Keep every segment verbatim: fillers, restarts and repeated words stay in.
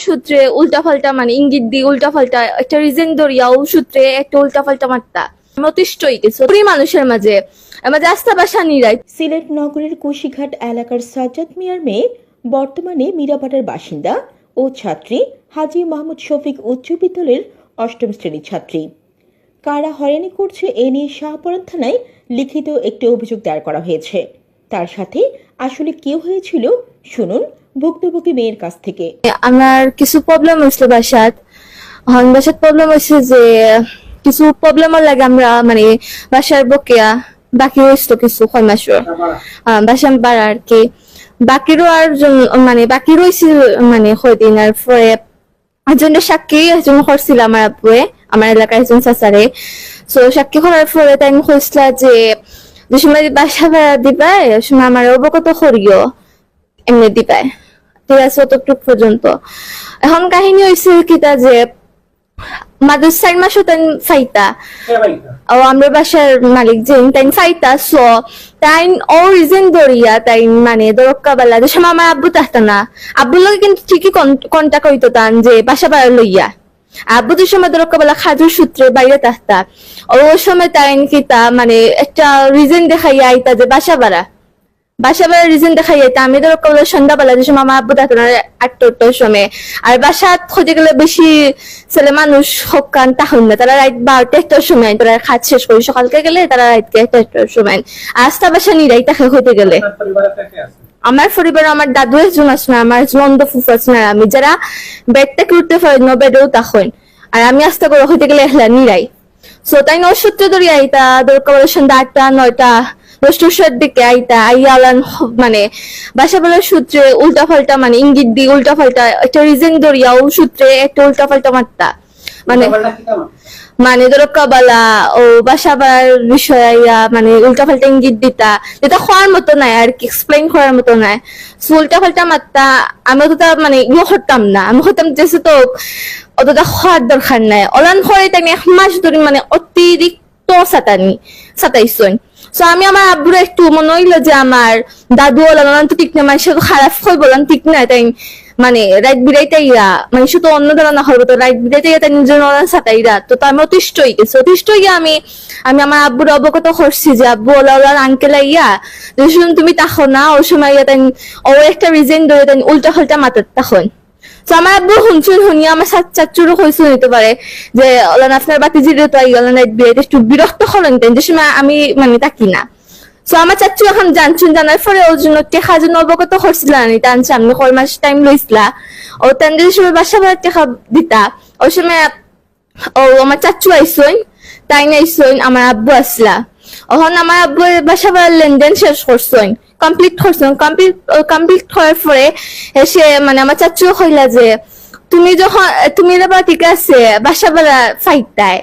সূত্রে উল্টাপাল্টা, মানে ইঙ্গিত দি উল্টাপাল্টা একটা রিজন ধরিয়া ও সূত্রে একটা উল্টাপাল্টা মাত্তা। আমি অতিষ্ঠ হয়ে গেছি পুরি মানুষের মাঝে, আমার মাঝে আস্থা বাসা নিরাই। সিলেট নগরীর কুশিঘাট এলাকার সাজ্জাদ মিয়ার মেয়ে, বর্তমানে মিরাপাড়ার বাসিন্দা ও ছাত্রী, হাজী মাহমুদ শফিক উচ্চ বিদ্যালয়ের অষ্টম শ্রেণীর ছাত্রী। কারা হয়রানি করছে, এ নিয়ে শাহপরান থানায় লিখিত একটি অভিযোগ দায়ের করা হয়েছে। তার সাথে আসলে কি হয়েছিল, শুনুন ভুক্তভোগী মেয়ের কাছ থেকে। আমার কিছু প্রবলেম হয়েছিল বাসাত। এখন বাসাত প্রবলেম হয়েছে যে কিছু প্রবলেমর লাগে আমরা, মানে, বাসার বকেয়া বাকি রইছিল কিছু কয় মাসর। আহ, বাসা ভাড়া আর কি। বাকি রওয়ার জন্য, মানে, বাকি রইছিল, মানে, কয়দিন। আর পরে একজন সাক্ষী, একজন করছিল আমার আব্বুয়ে, আমার এলাকার একজন চাচারে। তো সাক্ষী করার পরে তাইন কইছিলা যে, যে সময় বাসা ভাড়া দিবায়, ওই সময় আমার অবগত করিও, এমনি দিবায়। ঠিক আছে, অতটুক পর্যন্ত। এখন কাহিনী হইছে কিতা যে, মাত্র চার মাসও তাইন ফাইতা। ও, আমরা বাসার মালিক যে তাইন ফাইতা, so তাইন ও রিজন ধরিয়া তাইন, মানে, দরক্কা বালা, যে সময় আমার আব্বু থাকতা না, আব্বুর লগে কিন্তু ঠিকই কন-, কন্টাক্ট হইতো তান যে বাসা ভাড়া লইয়া। আব্বু যে সময় দরক্কা বালা কাজর সূত্রে বাইরে থাকতা, ও সময় তাইন কিতা, মানে, একটা রিজন দেখাইয়া আইতা যে বাসা ভাড়া, বাসা ভাড়া রিজন দেখাইয়া আইতা। আমি দরক্কা বালা সন্ধ্যাবেলা যে সময় আমার আব্বু থাকতো না, আটটা আটটার সময়, আর বাসাত হইতে গেলে বেশি ছেলে মানুষ হক্কান তখন না, তারা রাত বারোটা একটার সময় তারা কাজ শেষ করি, সকালকে গেলে তারা রাতকে একটা একটার সময়। আস্থা বাসা নিরাই থাকে হইতে গেলে। আমার পরিবার, আমার দাদু একজন আছে না, আমার একজন অন্ধ ফুফু আছে না, আমি যারা বেড থেকে উঠতে পারি না, বেডেও তখন। আর আমি আস্থা করে হইতে গেলে একলা নিরাই। So তাইন ও সূত্রে ধরিয়া আইতা, দরক্কা বালা সন্ধ্যা আটটা, নয়টা, দশটার দিকে আইতা, আইয়া ওলান হ-, মানে, বাসা ভাড়ার সূত্রে উল্টাপাল্টা, মানে, ইঙ্গিত দি উল্টাপাল্টা একটা রিজন ধরিয়া ও সূত্রে একটা উল্টাপাল্টা মাত্তা। মানে, মানে, দরক্কা বালা ও বাসা ভাড়ার বিষয়ে আইয়া, মানে, উল্টাপাল্টা ইঙ্গিত দিতা, যেটা কওয়ার মতো নায় আর কি, এক্সপ্লেইন করার মতো নায়। So উল্টাপাল্টা মাত্তা, আমি অতটা, মানে, ইয়ে করতাম না, আমি করতাম যে তো অতটা কওয়ার দরকার নাই। ওলান করে তাইন এক মাস ধরে, মানে, অতিরিক্ত সাতানি, সাতাইছইন। So আমি আমার আব্বুরে একটু মনে হইলো যে আমার দাদু ওলান, ওলান তো ঠিক না, মানুষে তো খারাপ কইবো, ওলান ঠিক না, তাইন, মানে, রাত বিরাইতে আইয়া, মানুষে তো অন্য ধারণা করবো, তো রাত বিরাইতে আইয়া তাইন নিজের ওলান সাতাইরা, তো, তো আমি অতিষ্ঠ হয়ে গেছি। অতিষ্ঠ হয়ে আমি, আমি আমার আব্বুরে অবগত করছি যে, "আব্বু, ওলা ওলার আঙ্কেল আইয়া, যে শুনুন তুমি তাকো না, ওই সময় আইয়া তাইন, ও একটা রিজন ধরে তাইন উল্টা পাল্টা মাতার তখন।" তো আমার আব্বু হুনছইন, হুনিয়া আমার চা-, চাচুরও কইছইন হইতে পারে যে, "ওলান আপনার বাতিজিরে তো আই গেলেন এক বিয়েতে একটু বিরক্ত করেন তাইন, যে সময় আমি, মানে, থাকি না।" তো আমার চাচু এখন জানছইন, জানার পরে ওর জন্য টেকা জন্য অবগত করছিলা না, তান সামনে কয় মাস টাইম লইছিলা। ও তান যে সময় বাসা ভাড়ার টেকা দিতা, ওই সময় ও আমার চাচু আইছইন, তাইন আইছইন, আমার আব্বু আসলা। অখন আমার আব্বু বাসা ভাড়ার লেনদেন শেষ করছইন, কমপ্লিট করছইন। কমপ্লিট, কমপ্লিট করার পরে এসে, মানে, আমার চাচু কইলা যে, "তুমি যখন, তুমি এবার ঠিক আছে, বাসা ভাড়া ফাইতায়,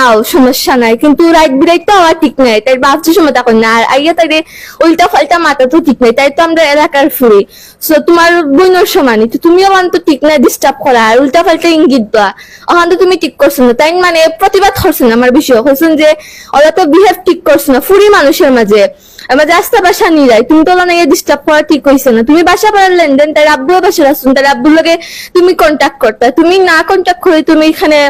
আও, সমস্যা নাই, কিন্তু রাত বিরাইতে আওয়া ঠিক নাই।" তাই ভাবছি সময় তখন না, আর আইয়া তাইরে উল্টা পাল্টা মাতা তো ঠিক নাই, তাই তো আমরা এলাকার ফুরি। So তোমার বোনের সমানই তো, তুমিও মানে তো ঠিক নাই, ডিস্টার্ব করা আর উল্টা পাল্টা ইঙ্গিত দেওয়া, ওখান তো তুমি ঠিক করছো না। তাই মানে প্রতিবাদ করছেন আমার বিষয়ে, কইছেন যে, "ওরা তো বিহেভ ঠিক করছে না ফুরি মানুষের মাঝে, আমার মাঝে আস্থা বাসা নিরাই, তুমি তো ওরা নিয়ে ডিস্টার্ব করা ঠিক হইছে না। তুমি বাসা ভাড়ার লেনদেন, তাই আব্বুও বাসা রাখছেন, তাই আব্বুর লগে তুমি কন্ট্যাক্ট করতে, তুমি না কন্ট্যাক্ট করে তুমি এখানে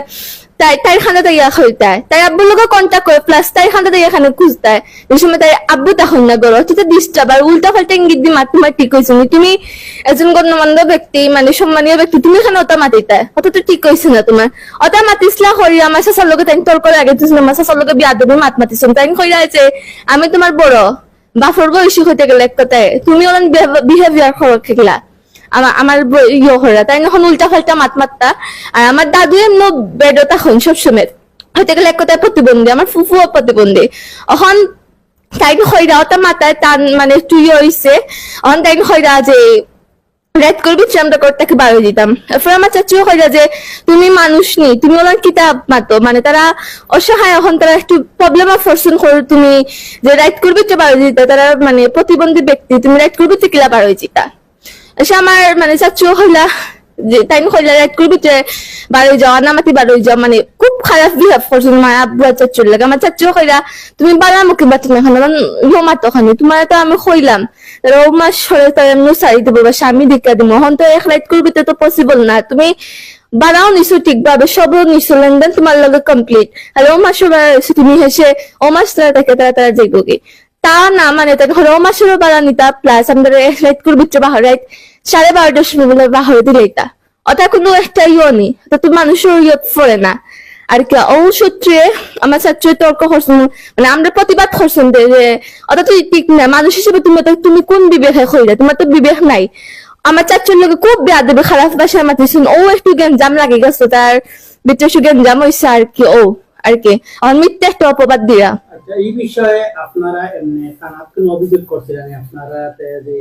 তাই, তাই খান্দা তাই ইয়া হইতায়, তাই আব্বুর লগে কন্ট্যাক্ট করে, প্লাস তাই খান্দা তাই এখানে খুঁজতায়।" যে সময় তাই আব্বু তখন না করো, অথচ ডিস্টার্ব আর উল্টা পাল্টা ইঙ্গিত দিয়ে মাত তোমার ঠিক হইছে নি। তুমি একজন গণ্যমান্য ব্যক্তি, মানে সম্মানীয় ব্যক্তি, তুমি এখানে ওটা মাতিতায়, অথচ ঠিক হইছে না তোমার। ওটা মাতিসলা করি আমার চাচার লগে তাই তর্ক লাগে, তুই আমার চাচার লগে বিয়াদবি মাত মাতিস, তাই কইরা যে, "আমি তোমার বড়, বাপর বয়সী হইতে গেলে এক কথায়, তুমি ওরকম বিহেভিয়ার করো খেলা।" আমার, আমার ব-, ইয়ে করা, তাই এখন উল্টা পাল্টা মাত মাত্তা। আর আমার দাদু এমন বেডো তখন সবসময় হইতে গেলে এক কথায় প্রতিবন্ধী, আমার ফুফুও প্রতিবন্ধী। এখন তাই কইরা ওটা মাথায় তান মানে তুই হইছে, এখন তাই কইরা যে রাত করবি তুই আমরা করতে কি বারো দিতাম। এরপর আমার চাচুও কইরা যে, "তুমি মানুষ নি, তুমি ওলা কিতা মাতো?" মানে তারা অসহায়, এখন তারা একটু প্রবলেম অফ পার্সন করো, তুমি যে রাত করবি তুই বারো দিতা, তারা মানে প্রতিবন্ধী ব্যক্তি, তুমি রাত করবি তুই কিলা বারো দিতা। এসে আমার মানে চাচু কইলা যে, তাই কইলা, "রাত করবি তুই বারো যাও, না মাতি বারো যাও।" মানে খুব খারাপ বিহেভ করছো তোমার আব্বু আর চাচুর লগে। আমার চাচু কইরা, "তুমি বাড়ামুখী বাতো না খানো, ইয়ো মাতো খানি, তোমার তো আমি কইলাম।" তারা ও মাসরে তো এমনি সারি দিব বা স্বামী দিকা দিব, এখন তো এক রাইত করবি তো পসিবল না। তুমি বাড়াও নিছো ঠিকভাবে, সবও নিছো, লেনদেন তোমার লগে কমপ্লিট। আর ও মাসর বাড়া হইছে, তুমি হেসে ও মাস তারা তাকে তারা তারা যাইব কি? তা না মানে তাকে হলো ও মাসেরও বাড়া নিতা, প্লাস আমাদের এক রাইত করবি বাহার রাইত সাড়ে বারোটার সময় বলে বাহারে দিলে এটা। ওটা কোনো একটা ইয়ে নেই, ওটা তো মানুষের ইয়ে পড়ে না আর কি। ও সূত্রে আমার ছাত্র তর্ক করছেন, মানে আমরা প্রতিবাদ করছেন যে, যে ওটা তো ঠিক না। মানুষ হিসেবে তুমি তো, তুমি কোন বিবেকে কইলে? তোমার তো বিবেক নাই। আমার চাচুর লগে খুব বেয়াদবি, খারাপ ভাষায় মাতিছেন। ও একটু গেঞ্জাম লাগে গেছে, তার ভিতরে একটু গেঞ্জাম হইছে আর কি। ও আর কি আমার মিথ্যা একটা অপবাদ দিরা। আচ্ছা, এই বিষয়ে আপনারা এমনি থানাত কোনো অভিযোগ করছিলেন? আপনারা তে যে